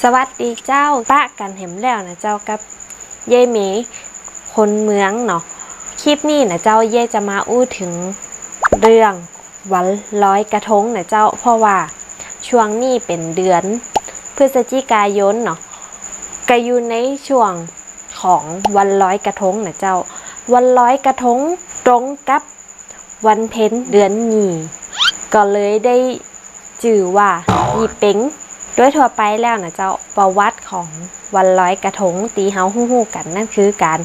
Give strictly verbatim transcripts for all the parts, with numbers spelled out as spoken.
สวัสดีเจ้า ปะกั๋นแหมแล้วนะเจ้า กับเย้ยเมย์คนเมืองเนาะ คลิปนี้นะเจ้า เย้ยจะมาอู้เถิงเรื่องวันลอยกระทงนะเจ้า เพราะว่าช่วงนี้เป๋นเดือนพฤศจิกายนเนาะ ก็อยู่ในช่วงของวันลอยกระทงนะเจ้า วันลอยกระทงตรงกับ วันเพ็ญเดือนยี่ ก็เลยได้จื่อว่ายี่เป็ง โดยทั่วไปแล้วนะเจ้า ประวัติของวันลอยกระทงตี้เฮาฮู้ๆ กั๋น นั่นคือก๋าน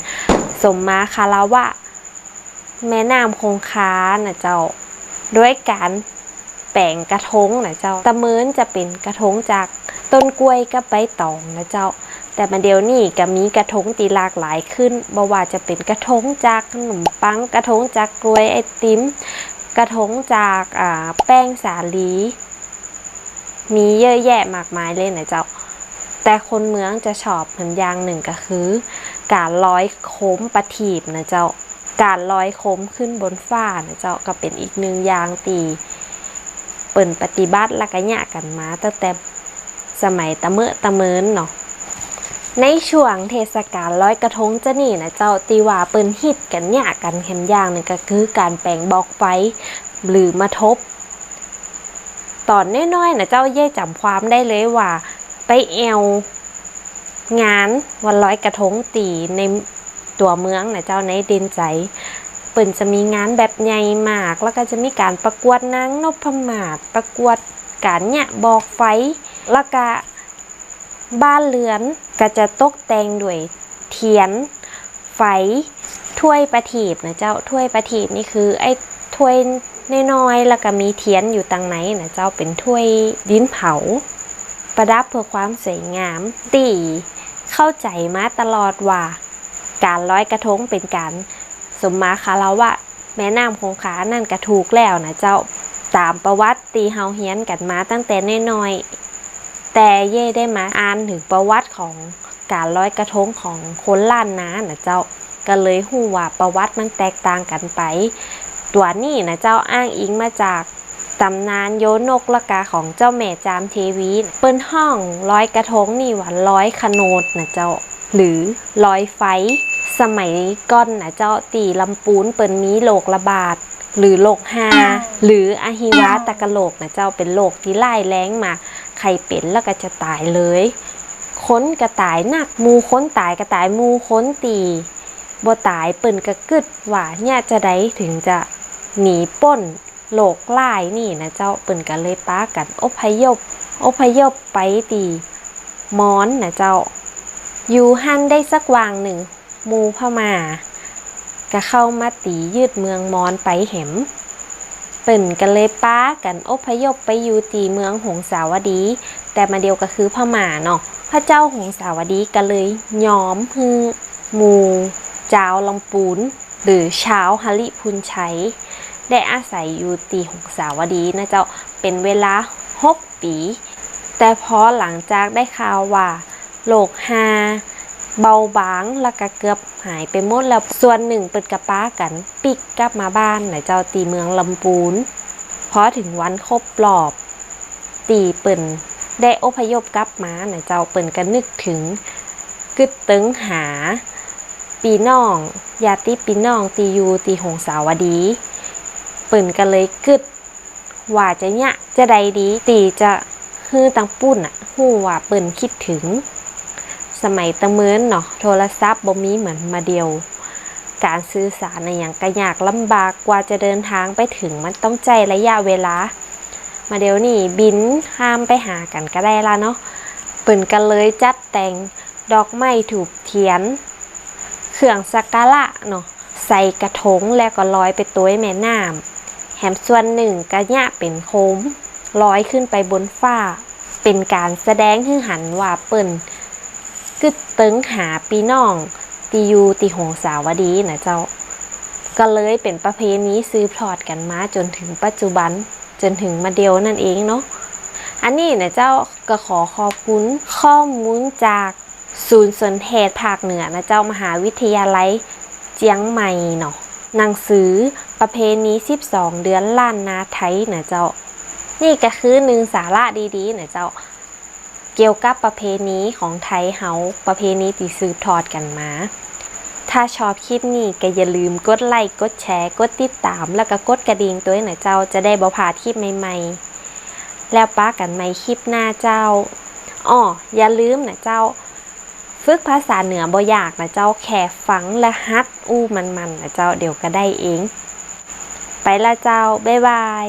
สมมาคารวะแม่น้ำคงคานะเจ้า โดยก๋านแป๋งกระทงนะเจ้า ตะเมินจะเป๋นกระทงจากต้นกล้วยกับใบตองนะเจ้า แต่มาเดี๋ยวนี้ก็มีกระทงตี้หลากหลายขึ้น บ่ว่าจะเป๋นกระทงจากขนมปัง กระทงจากกล้วยไอติม กระทงจาก อ่า แป้งสาลี มีเยอะแยะมากมายเลยนะเจ้า แต่คนเมืองจะชอบแหมอย่างนึ่งก็คือ ก๋านลอยโคมประทีปนะเจ้า ก๋านลอยโคมขึ้นบนฟ้านะเจ้า ก็เป๋นอีกนึ่งอย่างตี้เปิ้นปฏิบัติและก็เยียะกั๋นมาตั้งแต่ สมัยตะเมอะตะเมินเนาะ ในช่วงเทศกาลลอยกระทงจะนี่นะเจ้า ตี้ว่าเปิ้นฮิตกั๋นเยียะกั๋นแหมอย่างนึ่งก็คือก๋านแป๋งบอกไฟ หรือมะทบ ต๋อนน้อยๆ นะเจ้า เย้ยจ๋ำความได้เลยว่า ไปแอ่วงานวันลอยกระทงตี้ในตั๋วเมืองนะเจ้า ในเด่นชัย เปิ้นจะมีงานแบบใหญ่มาก แล้วก็จะมีก๋านประกวดนางนพมาศ ประกวดก๋านเยียะบอกไฟ แล้วก็บ้านเรือนก็จะตกแต่งด้วยเทียน ไฟ ถ้วยประทีปนะเจ้า ถ้วยประทีปนี่คือไอ้ถ้วยน้อยๆ แล้วก็มีเทียนอยู่ตังในนะเจ้า เป๋นถ้วยดินเผา ประดับเพื่อความสวยงาม ตี้เข้าใจ๋มาตลอดว่า ก๋านลอยกระทงเป๋นก๋านสมมาคารวะแม่น้ำคงคานั่นก็ถูกแล้วนะเจ้า ต๋ามประวัติตี้เฮาเฮียนกั๋นมาตั้งแต่น้อยๆ แต่เย้ยได้มาอ่านเถิงประวัติของก๋านลอยกระทงของคนล้านนานะเจ้า ก็เลยฮู้ว่าประวัติมันแตกต่างกั๋นไป ตั๋วนี้นะเจ้า อ้างอิงมาจากต๋ำนานโยนกและกาของเจ้าแม่จามเทวี เปิ้นฮ้องลอยกระทงนี่ว่าลอยขโนดนะเจ้า หรือลอยไฟ สมัยก่อนนะเจ้า ตี้ลำปูนเปิ้นมีโรคระบาด หรือโรคฮา หรืออหิวาตกโรคนะเจ้า เป๋นโรคตี้ร้ายแรงมาก ใผเป๋นแล้วก็จะต๋ายเลย คนก็ต๋ายนัก หมู่คนต๋ายก็ต๋าย หมู่คนตี้บ่ต๋าย เปิ้นก็กึ๊ดว่าเยียะจาใดเถิงจะหนีป๊นโรคร้ายนี่นะเจ้า เปิ้นก็เลยปากั๋นอพยพ อพยพไปตี้มอญนะเจ้า อยู่หั้นได้สักหว่างนึ่ง หมู่พม่าก็เข้ามาตี๋ยึดเมืองมอญไปแหม เปิ้นก็เลยปากั๋นอพยพไปอยู่ตี้เมืองหงสาวดี แต่มาเดี่ยวก็คือพม่าเนาะ พระเจ้าหงสาวดีก็เลยยอมหื้อหมู่จาวลำปูน หรือชาวหริภุญชัย ได้อาศัยอยู่ตี้หงสาวดีนะเจ้า เป๋นเวลาหก ปี๋ แต่พอหลังจากได้ข่าวว่าโรคฮาเบาบางแล้วก็เกือบหายไปหมดแล้ว ส่วนนึ่งเปิ้นก็ปากั๋นปิ๊กกลับมาบ้านนะเจ้า ตี้เมืองลำปูน พอเถิงวันครบรอบตี้เปิ้นได้อพยพกลับมานะเจ้า เปิ้นก็นึกเถิง กึ๊ดเติงหาปี้น้อง ญาติปี้น้องตี้อยู่ตี้หงสาวดี เปิ้นก็เลยกึ๊ด ว่าจะเยียะจาใดดี ตี้จะหื้อตังปุ้นน่ะ ฮู้ว่าเปิ้นกึ๊ดเถิง สมัยตะเมินเนาะ โทรศัพท์บ่มีเหมือนมาเดี่ยว ก๋านสื่อสารอะหยังก็ยากลำบาก กว่าจะเดินทางไปเถิงมันต้องใจ๊ระยะเวลา มาเดี่ยวนี้บินข้ามไปหากั๋นก็ได้ละเนาะ เปิ้นก็เลยจัดแต่ง ดอกไม้ธูปเตียน เครื่องสักการะเนาะ ใส่กระทงแล้วก็ลอยไปตวยแม่น้ำ แหมส่วนนึ่งก็เยียะเป๋นโคม ลอยขึ้นไปบนฟ้า เป๋นก๋านแสดงหื้อหันว่าเปิ้นกึ๊ดเติงหาปี้น้องตี้อยู่ตี้หงสาวดีนะเจ้า ก็เลยเป๋นประเพณีสืบทอดกั๋นมาจ๋นเถิงปัจจุบัน จ๋นเถิงมาเดี่ยวนั่นเองเนาะ อันนี้นะเจ้า ก็ขอขอบคุณข้อมูลจาก ศูนย์สนเทศภาคเหนือนะเจ้า มหาวิทยาลัยเจียงใหม่เนาะ หนังสือประเพณีสิบสองเดือนล้านนาไทยนะเจ้า นี่ก็คือนึ่งสาระดีๆ นะเจ้า เกี่ยวกับประเพณีของไทยเฮา ประเพณีตี้สืบทอดกั๋นมา ถ้าชอบคลิปนี้ก็อย่าลืมกดไลก์ กดแชร์ กดติดต๋าม แล้วก็กดกระดิ่งตวยนะเจ้า จะได้บ่พลาดคลิปใหม่ๆ แล้วปะกั๋นใหม่คลิปหน้าเจ้า อ้อ อย่าลืมนะเจ้า ฝึกภาษาเหนือบ่ยากนะเจ้า แค่ฟังและหัดอู้มันๆ นะเจ้า เดี๋ยวก็ได้เอง ไปละเจ้า บ๊ายบาย